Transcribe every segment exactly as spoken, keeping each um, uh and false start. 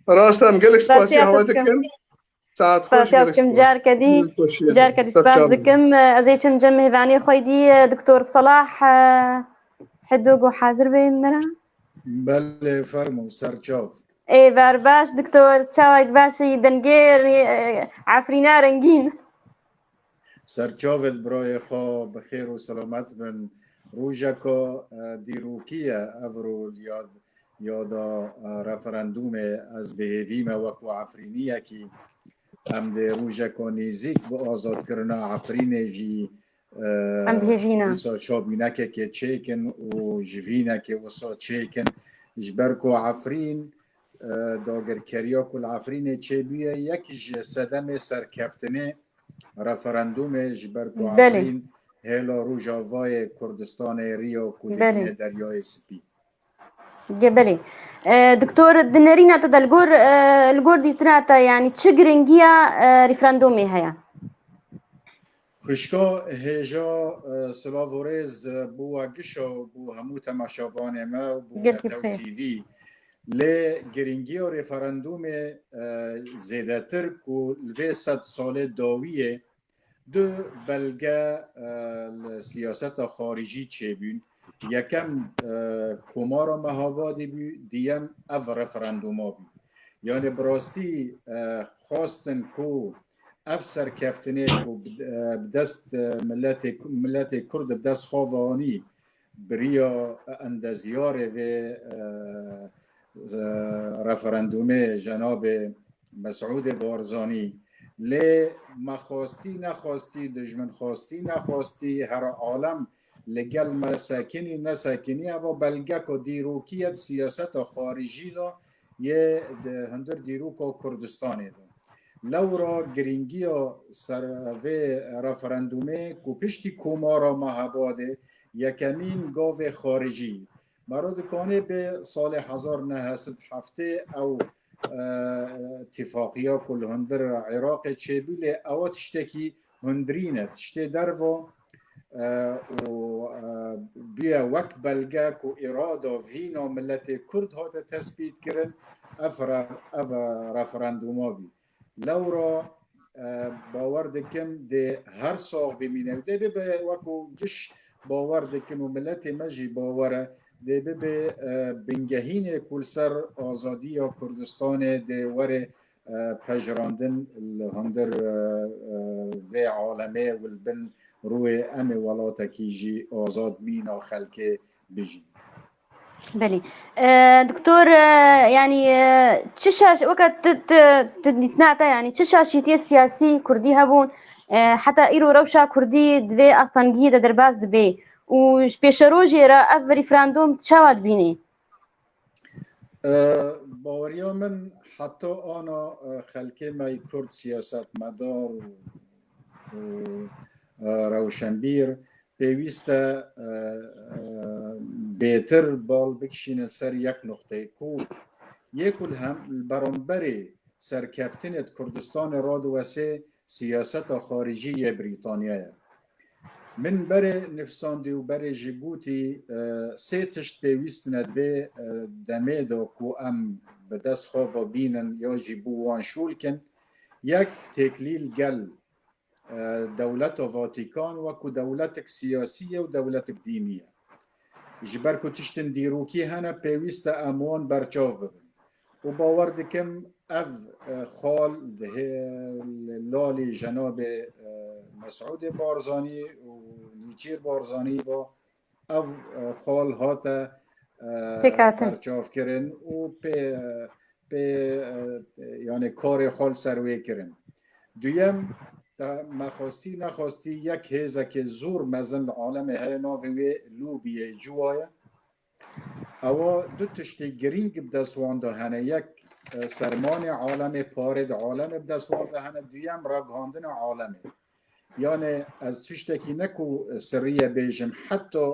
Rast e, em gelek spasiya hewa dikin. Saet xweş, gelek spas. Carke dî, carke dî spas dikim. Ez ê çim cem mêvanê xwe dî, Doktor Salah, e, Hido go hazir be min re. Belê, fermo, serçav. Ê, ver baş, Doktor, çawayt baş î, dengê, e, Efrîna rengîn. Serçavêt birayê xwe, bi xêr û selamet bin. Rojeka, e, dîrokî ye, evro yad, yada, e, referendûmê, ez bi hêvî me wekû Efrîniyekî. Em dê rojeka nêzîk bi azadkirina Efrînê jî, e, em bi hêvî ne. Wisa şabînekekê çêkin û jivînekê wisa çêkin. Ji ber ku Efrîn, e, dagirkeriya ku li Efrînê çêbûye, yek ji sedemê serkeftinê referendûmê ji ber ku Belê. Efrîn hêla Rojavayê Kurdistanê riya ku Belê. Dikine Deryayê Spî. Ge-, belê. E, Doktor, di nerîna te de li gor, e, li gor dîtina te, yanî çi giringiya, e, referandûmê heye? Xwişka hêja, e, silav û rêz, e, bo we giş û bo hemû temaşevanê me û bo Gelkî Netew xêr. T V. Lê giringiya referandûmê, e, zêdetir ku li vê sed salê dawiyê du belge, e, li siyaseta xaricî çêbûn. Yekem, e, Komara Mehabadê bû, diyem ev referandûma bû. Yanî bi rastî, e, xwestin ku ev serkeftinê ku bi, e, bi dest, e, miletê, miletê Kurd bi dest xwe ve anî, bi riya endezyarê vê, e, e, referandûmê cenabê Mesûdê Barzanî. Lê me xwestî nexwestî, dijmin xwestî nexwestî, her alem li gel me sekinî nesekinî, eva belgeka dîrokî ye di siyaseta xaricî de yê di hundir dîroka Kurdistanê de. Lewra giringiya ser vê referandûmê ku piştî Komara Mehabadê yekemîn gavê xaricî. Mero dikanê bi salê hezar neh sed heftê ew, e, tifaqiya ku li hundir Iraqê çêbû, lê ewa tiştekî hundirî ne, tiştê derva, e, û, e, bûye wek belge ku îrada vîna miletê Kurd hate tespît kirin, ev re-, ev referandûma bû. Lewra, e, bawer dikim dê her sax bimîne û dê bibe wekû giş bawer dikin û miletê me jî bawer e, dê bibe, e, bingehînê ku li ser azadiya Kurdistanê dê were, e, pejirandin li hundir, e, e, vê alemê û li bin rûyê em ê welatekî jî azad mîna xelkê bijîn. Belê. E, Doktor, e, yanî, e, çi şaş-, weke tu, tu, tu dîtina te, yanî çi şaşîtiyê siyasî kurdî hebûn, e, heta îro rewşa kurdî di vê astengiyê de derbas dibe û ji pêşerojê re ev referandûm çawa dibînî? E, baweriya min heta ana, e, xelkê me yê kurd siyasetmedar û, û, e, rewşenbîr pêwîst e, e, e, bêtir bal bikişînin ser yek nuqteyê ku yê ku li hem, li beramberê serkeftinê di Kurdistanê radiwesê siyaseta xaricî yê Brîtanya ye. Min berê nifsandî û berê jî gotî, e, sê tişt pêwîst ne di vê, e, demê de ku em bi dest xwe ve bînin ya jî bo wan şûl kin. Yek, têkilî li gel, e, dewleta Vatîkan wekû dewletek siyasî ye û dewletek dînî ye. Ji ber ku tiştên dîrokî hene, pêwîst e em wan berçav bibin. Û bawer dikim ev, e, xal di hê-, li lalî cenabê, e, Mesûdê Barzanî û Nîçîr Barzanî ve ev, e, xal hate, e, Pêkhatin. Berçavkirin û pê, pê, e, yanî karê xal ser wê kirin. Duyem, te me xwestî nexwestî yek hêzekê zor mezin li alemê heye, navê wê lobiyê cuwa ye. Ewa du tiştê girîng bi dest wan de hene. Yek, e, sermanê alemê, parê di alemê bi dest wan de hene. Duyem, ragihandina alemê. Yanê ez tiştekî ne ku sirrî ye bêjim, heta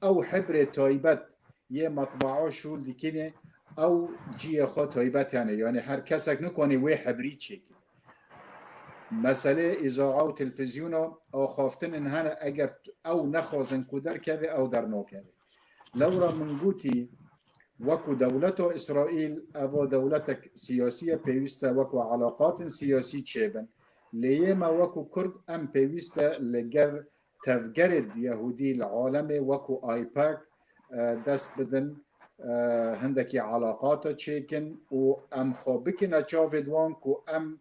ew hibrê taybet yê metbaa şûl dikine, ew cihê xwe taybet hene. Yanê her kesek nikane wê hibrî çêke. Meselê îzaa û televîzyona axaftin in hene, eger ew nexwazin ku derkeve, ew dernakeve. Lewra min gotî, Wekû dewleta Îsraîl, eva dewletek siyasî ye, pêwîst e wekû elaqatên siyasî çêbin. Lê yê me wekû Kurd, em pêwîst e li gel tevgerê Yehûdî li alemê wekû AIPAC, e, dest bidin, e, hindekî elaqata çêkin û em xwe bikine çavê di wan ku em,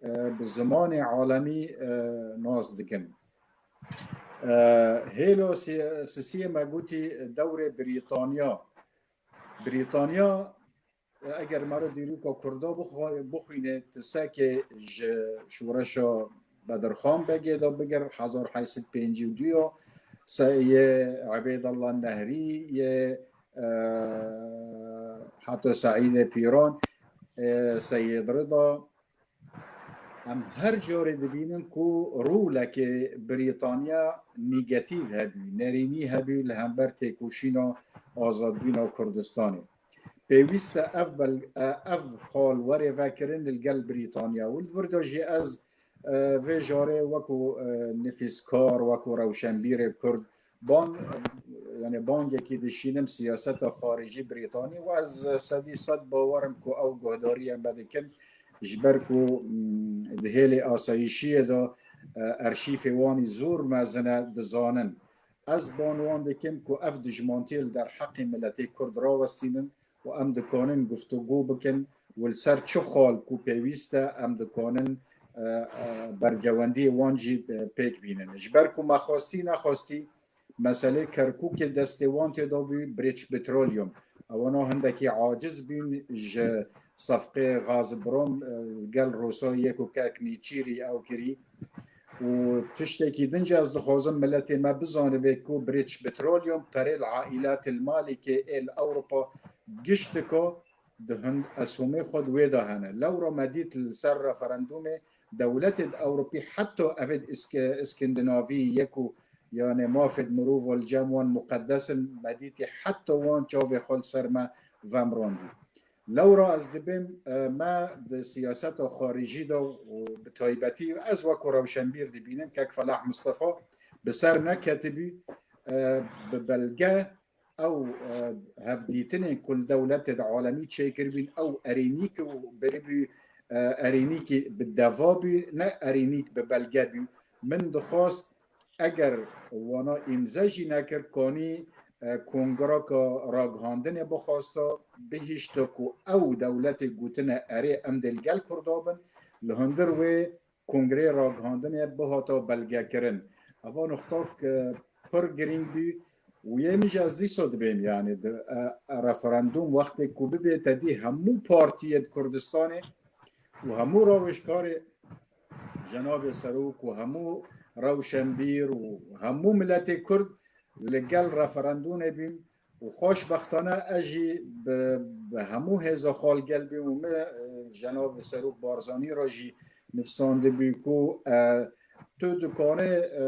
e, bi zimanê alemî, e, nas dikin. E, hêlo si-, sisiyê me gotî dewrê Brîtanya. Brîtanya, e, eger mero dîroka Kurda bixwe-, bixwîne, ti sekê ji şoreşa Bedirxan Begê de bigir, hezar heyt sed pêncî û du ya, se-, yê Ebêdallah Nehrî, yê, e, heta Seîdê Pîran, e, Seyîd Rida, em her carê dibînin ku rolekê Brîtanya negatîf hebû, nerînî hebû li hember têkoşîna azadbûna Kurdistanê. Pêwîst e ev bel-, e, ev xal were vekirin li gel Brîtanya. Û li vir de jî ez, e, vê jarê wekû, e, nivîskar, wekû rewşenbîrê Kurd, bang, yani bangekî dişînim siyaseta xaricî Brîtanî û ez sedî sed bawer im ku ew guhdariya me dikin, ji ber ku, mm, di hêlê asayîşiyê de, e, arşîfê wanî zor mezin e, dizanin. Ez ban wan dikim ku ev dijmantiyê li derheqê miletê Kurd rawestînin û em dikanin guftûgo bikin û li ser çi xal ku pêwîst e, em dikanin, e, e, berjewendiyê wan jî, e, pêk bînin. Ji ber ku me xwestî nexwestî, meselê Kerkûkê destê wan tê de bû, British Petroleum. Ewana hindekî aciz bûn ji sefqê Gazprom, e, gel Rûsyayê ku kek nêçîrî ew kirî. Û tiştekî din jî ez dixwazim miletê me bizanibe ku British Petroleum perê li aîlatil malikê ê li Ewropa gişt dike, di hin esûmê xwe di wê de hene. Lewra me dît li ser referandûmê dewletê di Ewropî, heta evê di Îsk-, Îskindinavî yê ku, yani, mafê di mirova li cem wan muqedes in, me dîtî heta wan çavê xwe li ser me vemirandî. Lewra ez dibêm, e, me di siyaseta xaricî de û bi taybetî ez wekû rewşenbîr dibînim, kek Felah Mistefa bi ser neketibû, e, bi belge ew, e, hevdîtinên ku li dewletê di alemî çêkiribîn, ew erênîk û beribû, e, erênîkî bi deva bû, ne erênîk bi belge bû. Min dixwast, eger wana îmze jî nekir, kanî, e, kongreka ragihandinê bixwasta, bihişta ku ew dewletê gotine erê, em dê li gel Kurda bin, li hundir wê kongreyê ragihandinê bihata belgekirin. Eva nuxtak, e, pir girîng bû û yê min jî ez dîsa dibêm, yani, di, e, e, referandûm wextê ku bibê, te dî hemû partiyê di Kurdistanê û hemû rawêjkarê Cenabê Serok û hemû rewşenbîr û hemû miletê Kurd li gel referandûmê bûn û xweşbextane ez jî bi, bi hemû hêza xal gel bûm û min, e, Cenabê Serok Barzanî re jî nivsandibû ku, e, tu dikanê, e,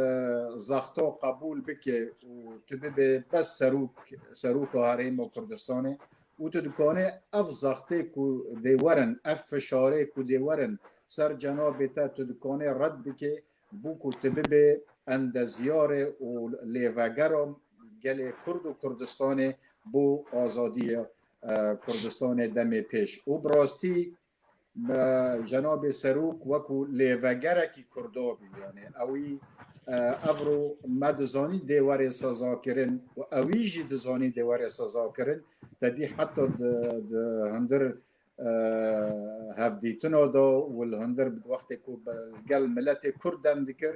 zexta qebûl bike û tu bibe bes serok, seroka Herêma Kurdistanê û tu dikanê ev zextê ku dê werin, ev fişarê ku dê werin ser cenabê te, tu dikanê red bike, bû ku tu bibe endezyarê û lêvegera gelê Kurd û Kurdistanê bo azadiya, e, Kurdistanê demê pêş. Û bi rastî, e, Cenabê Serok wekû lêvegerekî Kurda bû. Yani ewî, e, evro me dizanî dê were sezakirin û ewî jî dizanî dê were sezakirin. Te dî heta di, di hundir, e, hevdîtina da û li hundir bi wextê ku bi gel miletê Kurd dem dikir,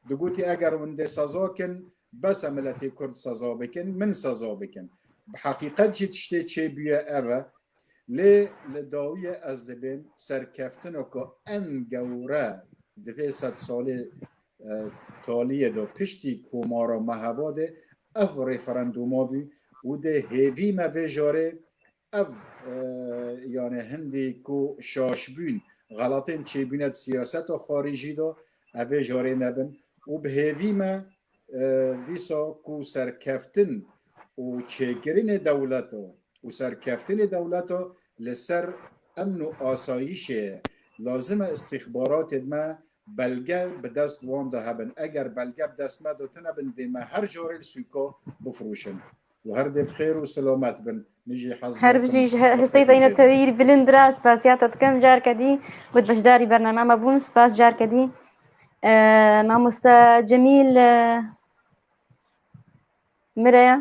digotî eger hûn dê seza kin, bes e miletê Kurd seza bikin, min seza bikin. Bi heqîqet jî tiştê çêbûye ev e. Lê li dawiyê ez dibêm serkeftineke en gewre di vê sedsalê, e, taliyê de piştî Komara Mehabadê ev referandûma bû û dê hêvî me vê jarê ev, e, yani hindî ku şaşbûn, xelatên çêbûne di siyaseta xaricî de, ev ê jarê nebin û bi hêvî me, e, dîsa ku serkeftin û çêkirinê dewleta û serkeftinê dewleta li ser emn û asayîşê ye. Lazim e îstîxbaratê me belge bi dest wan de hebin. Eger belge bi dest me de tune bin, dê me her carê li sûka bifroşin. û her dê bi xêr û silomet bin. Min jî hez Her bijî ji he- hesteyê te yine tewîr bilind ra spasiya te dikim carke dî ku di beşdarî bername me bûn. Spas carke dî. E, mamoste Cemîl, e, Mireya.